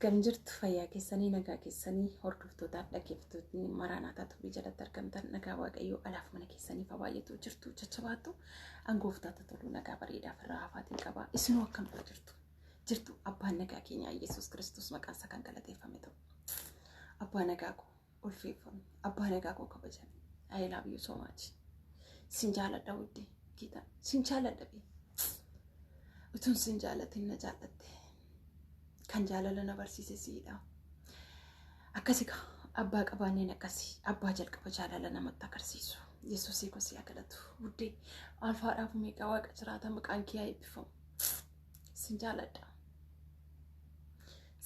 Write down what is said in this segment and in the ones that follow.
Akkam jirtu fayyaa keessanii nagaa keessanii hordoftootaaf dhaggeeffattootni maraanaataa tubii jalatti argamtan nagaa waaqayyoo alaaf mana keessaniif haa baay'atu jirtu jajjabaattu angooftaata toluu nagaa bareedaa firraa hafaatiin qaba isinuu akkam jirtu jirtu abbaan nagaa keenya Yesuus Kiristoos maqaan isaa kan galateeffame ta'u abbaa nagaa koo ulfeeffame abbaa nagaa koo kabajame I love you so much sin jaaladha wuddee geeta sin jaaladha bee utuun sin jaalatin na jaallatte kan jaalala na barsiise siidha. Akkasi kaa abbaa qabaanneen akkasi abbaa jalqaba jaalala namatti agarsiisu. Yesuusii koo si haa galatu. Wuddee alfaadhaaf meeqaa waaqa jiraata maqaan kee haa eebbifamu. Sin jaaladha.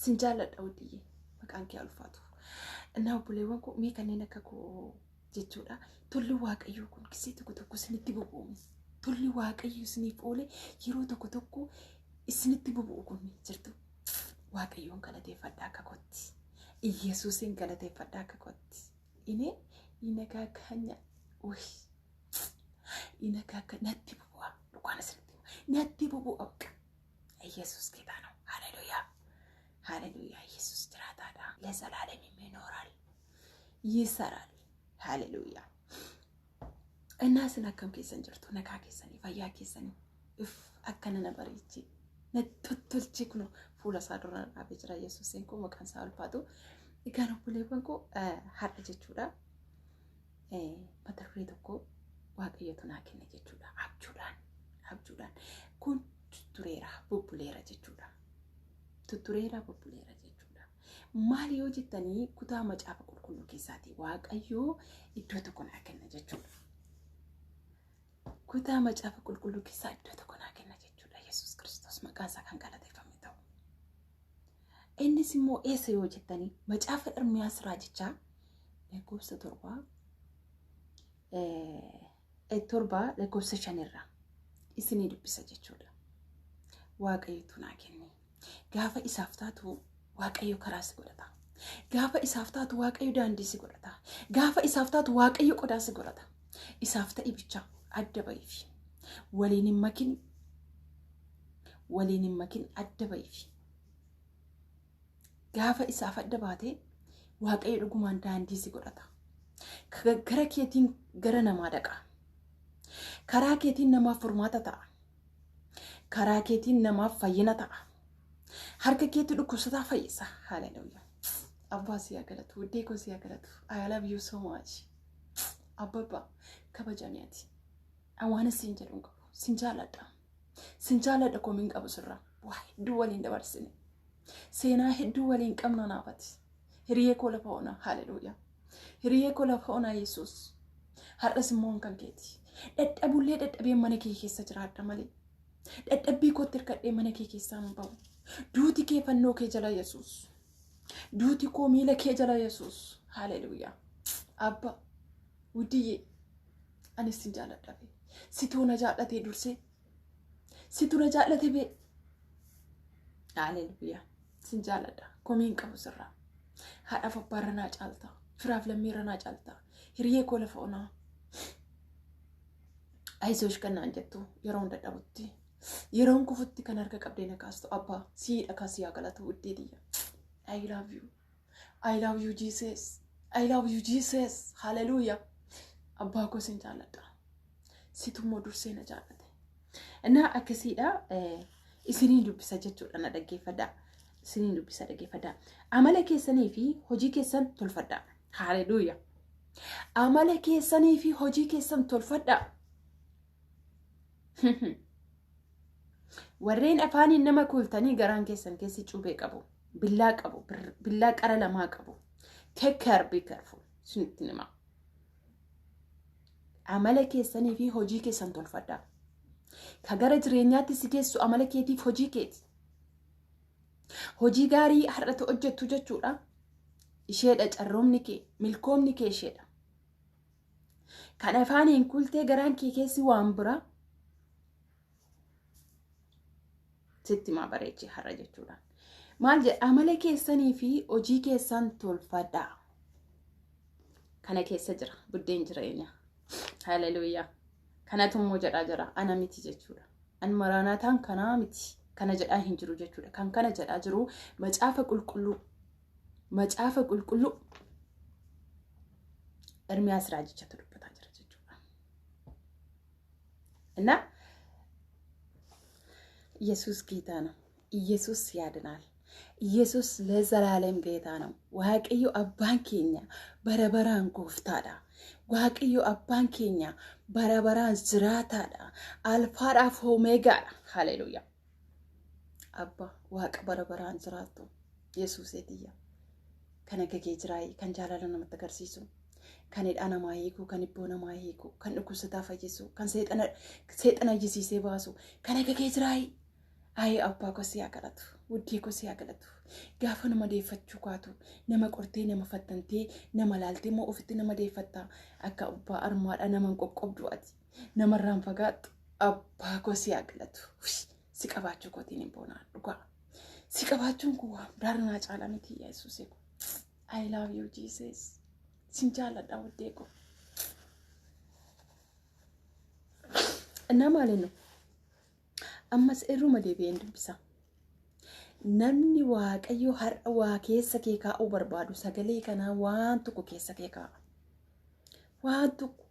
Sin jaaladha wuddiyye maqaan kee haa ulfaatu. Innaa obboleewwan koo mee kanneen akka koo jechuudha. Tolli waaqayyoo kun gisee tokko tokko isinitti bobo'u. Tolli waaqayyo isiniif oole yeroo tokko tokko isinitti bobo'u kun jirtu. Waaqayyoon galateeffadhaa akka kootti. Iyyasuusiin galateeffadhaa akka kootti. Inee inagaa kanya uy inagaa akka natti bobo'a. Dhugaan isinitti hima. Natti bobo'a bakka. Iyyasuus ጌታ ነው። ሃሌሉያ ሃሌሉያ። ኢየሱስ jiraataadha. ለዘላለም ይኖራል ይሰራል። ሃሌሉያ። እና isin akkam keessan jirtu nagaa keessanii fayyaa keessanii if akkana na bareechi na tottolchi kun fuula isaa dura na dhaabee jira Yesuusiin koo maqaan isaa ulfaatu. Egaan obboleewwan koo har'a jechuudha mata duree tokko waaqayyotu naa kenne jechuudha abjuudhaan abjuudhaan kun tuttureera bubbuleera jechuudha tuttureera bubbuleera jechuudha. Maal yoo jettanii kutaa macaafa qulqulluu keessaati waaqayyoo iddoo tokko naa kenna jechuudha. Kutaa macaafa qulqulluu keessaa iddoo tokko naa kenna jechuudha. Yesuus Kiristoos maqaan isaa kan galateeffame ta'u. Innis immoo eessa yoo jettanii macaafa Ermiyaas raajichaa lakkoofsa torbaa torba lakkoofsa shanirraa isinii dubbisa jechuudha. Waaqayyotu naa kenne. Gaafa isaaf taatu Waaqayyo karaa si godhata. Gaafa isaaf taatu Waaqayyo daandii si godhata. Gaafa isaaf taatu Waaqayyo qodaa si godhata. Isaaf ta'i bicha adda ba'iifi. Waliin hin makin waliin hin makin adda ba'iifi. Gaafa isaaf adda baate Waaqayyo dhugumaan daandii si godhata. Gara keetiin gara namaa dhaqa. Karaa keetiin namaaf furmaata ta'a. Karaa keetiin namaaf fayyina ta'a. Harka keetti dhukkubsataa fayyisa. Haleluuyaa. Abbaa si haa galatu. Wuddee koo si haa galatu. I love you so much. Abbabba kabajami ati. Waan siin jedhu hin qabu. Sin jaaladha. Sin jaaladha komiin qabu sirraa. Waa hedduu waliin dabarsine. Seenaa hedduu waliin qabna naafati. Hiriyee koo lafa onaa. Haleluuyaa. Hiriyee koo lafa onaa Yesuus. Har'as immoo kan keeti. Dadhabullee dadhabee mana kee keessa jiraadha malee. Dadhabbii kootti hirkadhee mana kee keessaa hin ba'u. Duuti kee fannoo kee jala Yesuus. Duuti koo miila kee jala Yesuus. Haleluuyaa. Abba, wuddiyye, anis sin jaaladha bee. Situu na jaallatee dursee. Situu na jaallate bee. Haleluuyaa. Sin jaaladha. Komiin qabu sirraa. Haadhaaf abbaarra naa caalta. Firaaf lammiirra naa caalta. Hiriyee koo lafa onaa. Ayizoosh kan naan jettu yeroon dadhabutti. Yeroon kufutti kan harka qabdee na kaastu abbaa siidha kaasii haa galatu wuddee tiyya. I love you. I love you Jesus. I love you Jesus. Hallelujah. Abbaa koo sin jaalladha. Situ immoo dursee na jaallate. Innaa akkasiidha. Isiniin dubbisa jechuudha na dhaggeeffadhaa. Isiniin dubbisa dhaggeeffadhaa. Amala keessanii fi hojii keessan tolfadhaa. Hallelujah. Amala keessanii fi hojii keessan tolfadhaa. Warreen afaaniin nama kuultanii garaan keessan keessi cuubee qabu. Billaa qabu. Billaa qara lamaa qabu. Take care, be careful. Isinitti hima. Amala keessanii fi hojii keessan tolfadhaa. Ka gara jireenyaatti si geessu amala keetiif hojii keeti. Hojii gaarii har'atu hojjettu jechuudha. Isheedha carroomni kee, milkoomni kee isheedha. Kan afaaniin kultee garaan kee keessi waan biraa sitti maa bareechee har'a jechuudha. Maal jedha amala keessanii fi hojii keessan tolfadhaa. Kana keessa jira buddeen jireenya. Haleluuyaa. Kanatu immoo jedhaa jira ana miti jechuudha. An maraanaataan kanaa miti. Kana jedhaa hin jiru jechuudha. Kan kana jedhaa jiru macaafa qulqulluu. Macaafa qulqulluu Ermiyaas raajichatu dubbataa jira jechuudha. እና ኢየሱስ ጌታ ነው። ኢየሱስ ያድናል። ኢየሱስ ለዘላለም ጌታ ነው። Waaqayyo abbaan keenya bara baraan gooftaadha. Waaqayyo abbaan keenya bara baraan jiraataadha. Alfaadhaaf Omeegaadha. Haleluuyaa. Abba waaqa bara baraan jiraattu Yesuuseetiyya. Kan akka kee jiraayee kan jaalala namatti agarsiisu, kan hidhaa namaa hiiku, kan hibboo namaa hiiku, kan dhukkubsataa fayyisu, kan seexana iyyisiisee baasu, kan akka kee jiraayee. Ayee abbaa koo si haa galatu, wuddee koo si haa galatu. Gaafa nama deeffachuu kaatu, nama qortee nama fattantee, nama laaltee immoo ofitti nama deeffatta. Akka abbaa armaadhaa nama hin qoqqobdu ati. Namarraan fagaattu abbaa koo si haa galatu. Si qabaachuu kootiin hin boonaa dhugaa. Si qabaachuun kun waan biraarra naa caala miti Yesuusee koo. I love you Jesus. Sin jaalladha wuddee koo. Innaa maaliin nu? Ammas irruma deebi'een dubbisa. Namni Waaqayyo har'a waa keessa kee kaa'uu barbaadu sagalee kanaa waan tokko keessa kee kaa'a. Waan tokko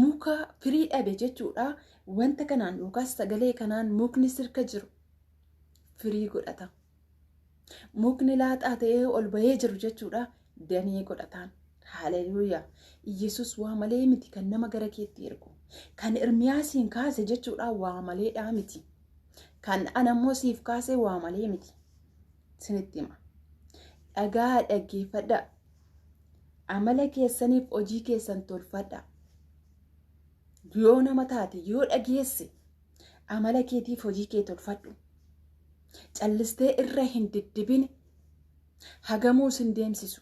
muka firii dhabe jechuudha. Wanta kanaan yookaas sagalee kanaan mukni sirka jiru firii godhata. Mukni laaxaa ta'ee ol bahee jiru jechuudha damee godhataan. Haleluuyaa. Iyyasuus waa malee miti kan nama gara keetti ergu. Kan Ermiyaasiin kaase jechuudha waa maleedhaa miti. Kan ana immoo siif kaase waa malee miti. Sinitti hima. Dhagaa dhaggeeffadhaa. Amala keessaniif hojii keessan tolfadhaa. Yoo nama taate yoo dhageesse amala keetiif hojii kee tolfadhu. Callistee irra hin diddibin. Hagamuu sin deemsisu.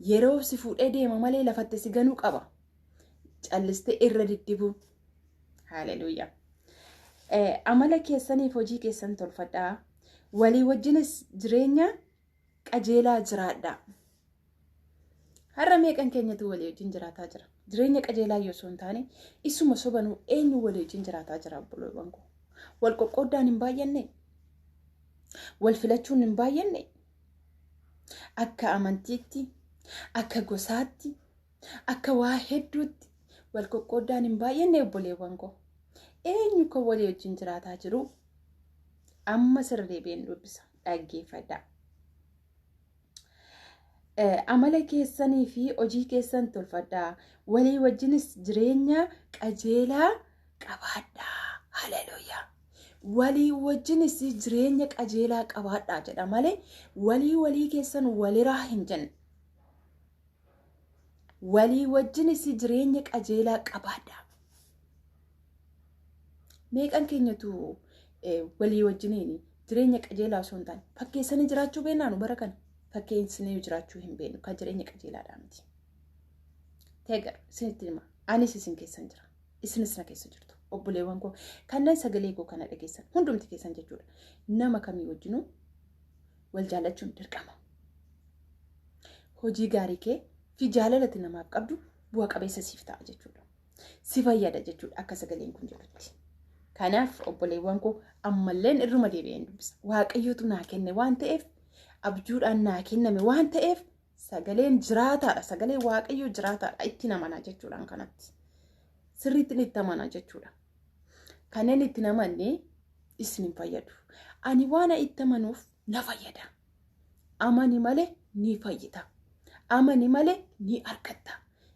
Yeroo si fuudhee deema malee lafatti si ganuu qaba. Callistee irra diddibuu. Haleluuyaa. Amala keessaniif hojii keessan tolfadhaa. Walii wajjinis jireenya qajeelaa jiraadhaa. Har'a meeqan keenyatu walii wajjin jiraataa jira? Jireenya qajeelaa yoo osoo hin taane isuma sobanuu eenyu walii wajjin jiraataa jira obboloowwan koo? Wal qoqqooddaan hin baay'anne? Wal filachuun hin baay'anne? Akka amantiitti, akka gosaatti, akka waa hedduutti wal qoqqooddaan hin baay'anne obboleewwan koo? Eenyu kan walii wajjin jiraataa jiru? Amma sirra deebi'een dubbisa. Dhaggeeffadhaa. Amala keessanii fi hojii keessan tolfadhaa. Walii wajjinis jireenya qajeelaa qabaadhaa. Haleluuyaa. Walii wajjinis jireenya qajeelaa qabaadhaa jedha malee walii walii keessan waliraa hin jenne. Walii wajjinis jireenya qajeelaa qabaadhaa. Meeqan keenyatu walii wajjiniin jireenya qajeelaa osoo hin taane fakkeessanii jiraachuu beeknaa nu bara kana fakkeessinee jiraachuu hin beeknu kan jireenya qajeelaadhaa miti. Teegar isinitti hima anis isin keessan jira isinis na keessa jirtu obboleewwan koo kanneen sagalee koo kana dhageessan hundumti keessan jechuudha nama kamii wajjinuu wal jaallachuun dirqama. Hojii gaarii kee fi jaalalati namaaf qabdu bu'a qabeessa siif ta'a jechuudha. Si fayyada jechuudha akka sagaleen kun jedhutti. Kanaaf obboleewwan koo ammalleen irruma deebi'een dubbisa. Waaqayyotu naa kenne waan ta'eef abjuudhaan naa kenname waan ta'eef sagaleen jiraataadha. Sagaleen Waaqayyoo jiraataadha. Itti amanaa jechuudhaan kanatti. Sirriitti itti amanaa jechuudha. Kanneen itti namanne isin hin fayyadu. Ani waan itti amanuuf na fayyada. Amani malee ni fayyita. Amani malee ni argatta.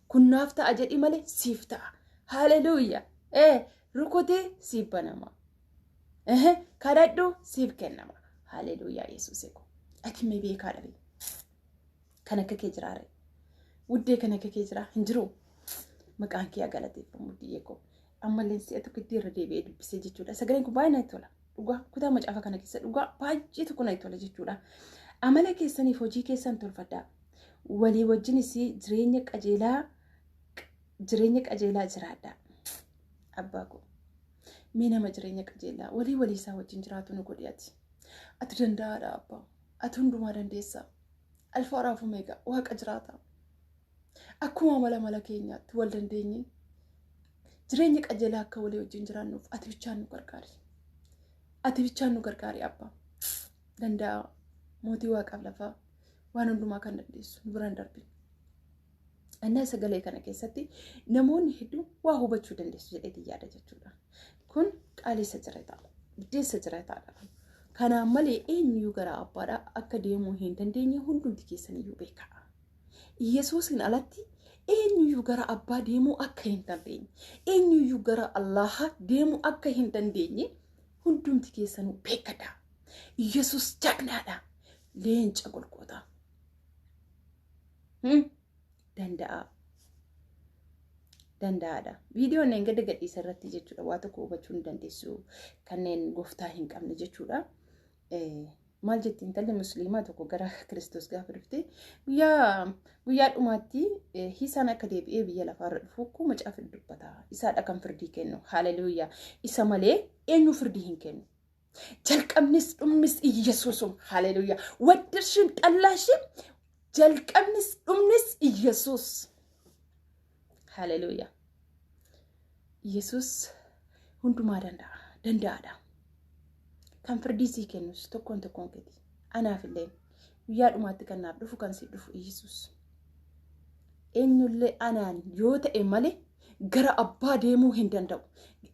Kun naaf ta'a jedhi malee siif ta'a. Haleluuyaa. Ee rukutee siif banama. Kadhadhu siif kennama. Haleluuyaa Yesuusee koo. Ati mee beekaa dhabe. Kan akka kee jiraa ree. Wuddee kan akka kee jiraa hin jiru. Maqaan kee haa galateeffamu wuddiyee koo. Ammallee si'a tokko itti irra deebi'ee dubbisee jechuudha. Sagaleen kun baay'ee natti tola. Dhugaa kutaa macaafa kana keessa dhugaa baay'ee tokko natti tola jechuudha. Amala keessaniif hojii keessan tolfadhaa. Walii wajjinis jireenya qajeelaa jireenya qajeelaa jiraadhaa. Abbaa koo. Mee nama jireenya qajeelaa walii walii isaa wajjin jiraatu nu godhi ati. Ati danda'aadha abbaa. Ati hundumaa dandeessa. Alfaadhaaf omeegaa waaqa jiraata. Akkuma amala mala keenyaatti wal dandeenye jireenya qajeelaa akka walii wajjin jiraannuuf ati bichaan nu gargaari. Ati bichaan nu gargaari abbaa. Danda'a mootii waaqaaf lafaa waan hundumaa kan dandeessu nu biraan darbin. Innaa sagalee kana keessatti namoonni hedduun waa hubachuu dandeessu jedheetiin yaada jechuudha. Kun qaaleessa jirataadha. Biddeessa jirataadha. Kanaan malee eenyuyyuu gara abbaadhaa akka deemuu hin dandeenye hundumti keessaniyyuu beekaa. Yesuusin alatti eenyuyyuu gara abbaa deemuu akka hin dandeenye, eenyuyyuu gara Allaahaa deemuu akka hin dandeenye hundumti keessanuu beekadha. Yesuus jagnaadha. Leenca golgootaa. Danda'a. Danda'aadha. Viidiyoon hin gadi gadhiisa irratti jechuudha. Waa tokko hubachuu hin dandeessu. Kanneen gooftaa hin qabne jechuudha. Maal jetti intalli musliimaa tokko gara Kiristoos gaafa dhufte, guyyaa guyyaa dhumaatti hiisaan akka deebi'ee biyya lafaarra dhufu akkuma macaafa dubbata. Isaadha kan firdii kennu. Haleluuyaa. Isa malee eenyu firdii hin kennu. Jalqabnis dhumnis Iyyasuusum. Haleluuyaa. Waddirshim xallaashim jalqabnis dhumnis Iyyasuus. Haleluuyaa. Yesuus hundumaa danda'a. Danda'aadha. Kan firdii sii kennus tokkoon tokkoon keeti. Anaaf illee guyyaa dhumaatti kan naaf dhufu kan sii dhufu Yesuus. Eenyullee anaan yoo ta'e malee gara abbaa deemuu hin danda'u.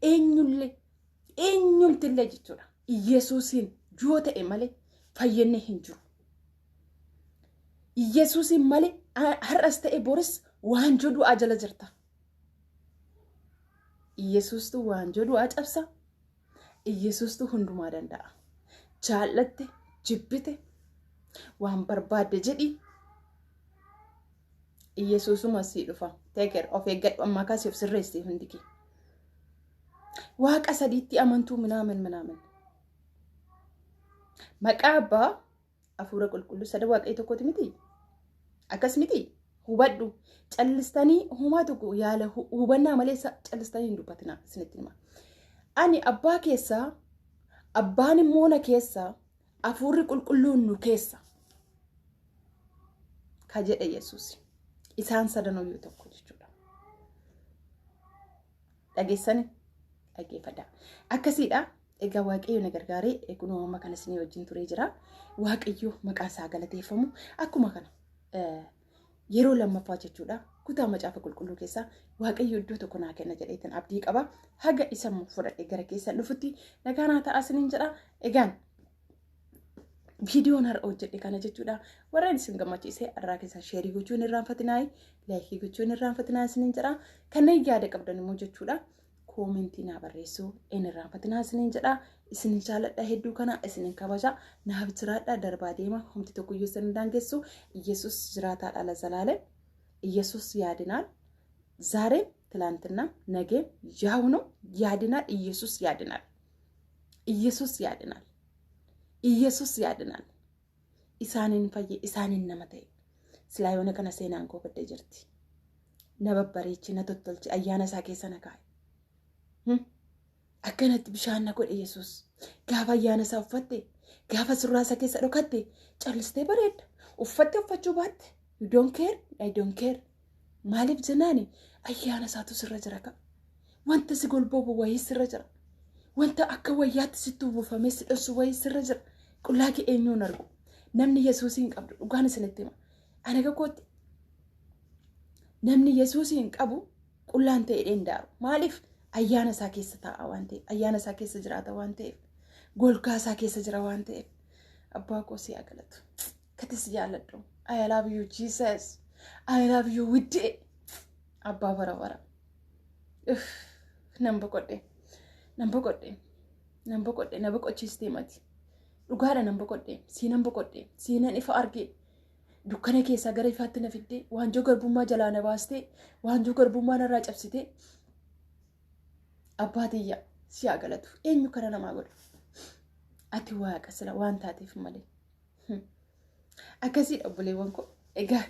Eenyullee eenyumtillee jechuudha. Yesuusiin yoo ta'e malee fayyinni hin jiru. Yesuusiin malee har'as ta'e boris waanjoo du'aa jala jirta. Yesuustu waanjoo du'aa cabsa. Yesuustu hundumaa danda'a. Jaallatte, jibbite, waan barbaadde jedhi. Yesuusuma sii dhufa. Teeker of eeggadhu, ammaa kaasii of sirreessi hundi kee. Waaqa sadiitti amantuu minaamin minaamin. Maqaa abbaa, hafuura qulqulluu sada waaqayyo tokkooti miti? Akkas miti? Hubadhu. Callistanii humaa tokko yaala hubannaa malee callistanii hin dubbatinaa isinitti hima. Ani abbaa keessaa, abbaan immoo na keessaa, hafuurri qulqulluun nu keessa. Ka jedhe Yesuus. Isaan sadanuyyuu tokko jechuudha. Dhageessani? Dhaggeeffadhaa. Akkasiidha. Egaa Waaqayyo na gargaaree kunoo amma kana isinii wajjin turee jira. Waaqayyo maqaan isaa galateeffamu. Akkuma kana yeroo lammaffaa jechuudha. Kutaa macaafa qulqulluu keessaa Waaqayyo iddoo tokko naa kenna jedheetan abdii qaba. Haga isa immoo fudhadhee gara keessan dhufutti nagaa naa ta'aa isiniin jedha. Egaan viidiyoon har'a hojjedhe kana jechuudha. Warreen isin gammachiise har'aa keessan share gochuun hin irraanfatinaa, like gochuun hin irraanfatinaa isiniin jedha. Kanneen yaada qabdan immoo jechuudha. Comment naa barreessuu hin irraanfatinaa isiniin jedha. Isin jaaladha hedduu kana isinin kabaja. Naaf jiraadha, darbaa deema, homti tokkoyyuu isin hin daangessu. Iyesus jiraataadha ለዘላለም። ኢየሱስ ያድናል። ዛሬም ትላንትና ነገም ያው ነው። ያድናል። ኢየሱስ ያድናል። ኢየሱስ ያድናል። ኢየሱስ ያድናል። Isaaniin fayye, isaaniin nama ta'e. Silaa yoona kana seenaan koo baddee jirti. Na babbareechi, na tottolchi, ayyaana isaa keessa na kaa'e. Akkanatti bishaan na godhe Yesuus. Gaafa ayyaana isaa uffatte, gaafa surraa isaa keessa dhokatte, callistee bareedda. Uffatte uffachuu baatte, you don't care, I don't care. Maaliif jennaani ayyaana isaatu sirra jira ka. Wanta si golboobu wayii sirra jira. Wanta akka wayyaatti sitti uwwifamee si dhossu wayii sirra jira. Qullaa kee eenyuun argu? Namni Yesuusii hin qabdu dhugaan isinitti hima. Ani akka kootti namni Yesuusii hin qabu qullaan ta'e hin daaru. Maaliif? Ayyaana isaa keessa taa'a waan ta'eef, ayyaana isaa keessa jiraata waan ta'eef, golgaa isaa keessa jira waan ta'eef. Abbaa koo si haa galatu. Katis jaalladhu. I love you, Jesus. I love you widdee. Abbaa bara bara. Nan boqodhe. Nan boqodhe. Nan boqodhe. Na boqochiistee mati. Dhugaadha, nan boqodhe. Siinan boqodhe. Siinan ifa arge. Dukkana keessaa gara ifaatti na fiddee, waanjoo garbummaa jalaa na baastee, waanjoo garbummaa narraa cabsitee, abbaa tiyya si haa galatu. Eenyu kana namaa godha? Ati waaqa sila waan taateef malee. Akkasiidha obboleewwan koo. Egaa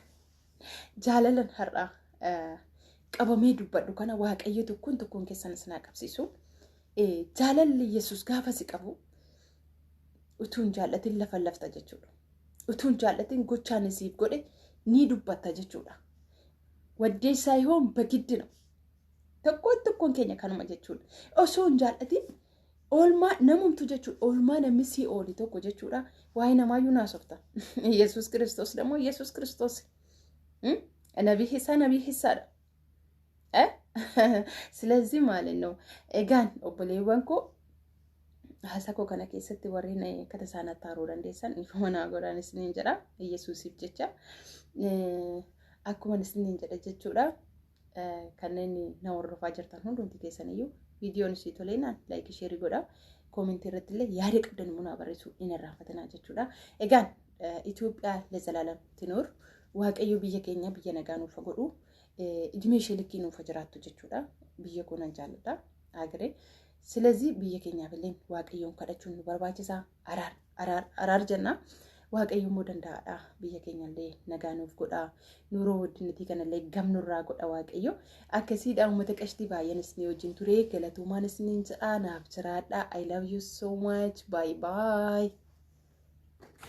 jaalalan har'aa qabamee dubbadhu kana Waaqayyo tokkoon tokkoon keessan isin haa qabsiisu. Jaalalli Yesuus gaafa si qabu utuu hin jaallatin lafa lafta jechuudha. Utuu hin jaallatin gochaan siif godhe ni dubbatta jechuudha. Waddeessaa yoon bagiddina. Tokkoon tokkoon keenya kanuma jechuudha. Osoo hin jaallatin Oolmaa namumtu jechuudha. Oolmaa namni sii oole tokko jechuudha. Waa'ee namaayyuu naasofta. Yesuus Kiristoos ደግሞ Yesuus Kiristoos. Nabii Hisaa nabii Hisaadha. ስለዚህ ማለት ነው egaan obboleewwan koo, haasaa koo kana keessatti warreen akkata isaan attaaruu dandeessan ifama naa godhaan isiniin jedha. Yesuusiif jecha akkuma isiniin jedha jechuudha. Kanneen na hordofaa jirtan hundumti keessaniyyuu viidiyoon isii toleenaan like, share godha. Comment irratti illee yaada qabdan immoo naa barreessuu hin irraanfatinaa jechuudha. Egaan Itoophiyaa ለዘላለም ትኑር. Waaqayyo biyya keenya biyya nagaa nuuf godhu. Ijmee ishee likkii nuuf jiraattu jechuudha. Biyya koo nan jaalladha. Agiree. ስለዚህ biyya keenyaaf illee Waaqayyoon kadhachuun nu barbaachisa. Araar araar araar jenna. Waaqayyo immoo danda'aadha. Biyya keenya illee nagaa nuuf godha. Nuroo waddinnitii kanallee gamnurraa godha Waaqayyo. Akkasiidha, uummata qashtii, baay'een isinii wajjin ture. Galatoomaan isiniin jedha. Naaf jiraadha. I love you so much. Bye bye.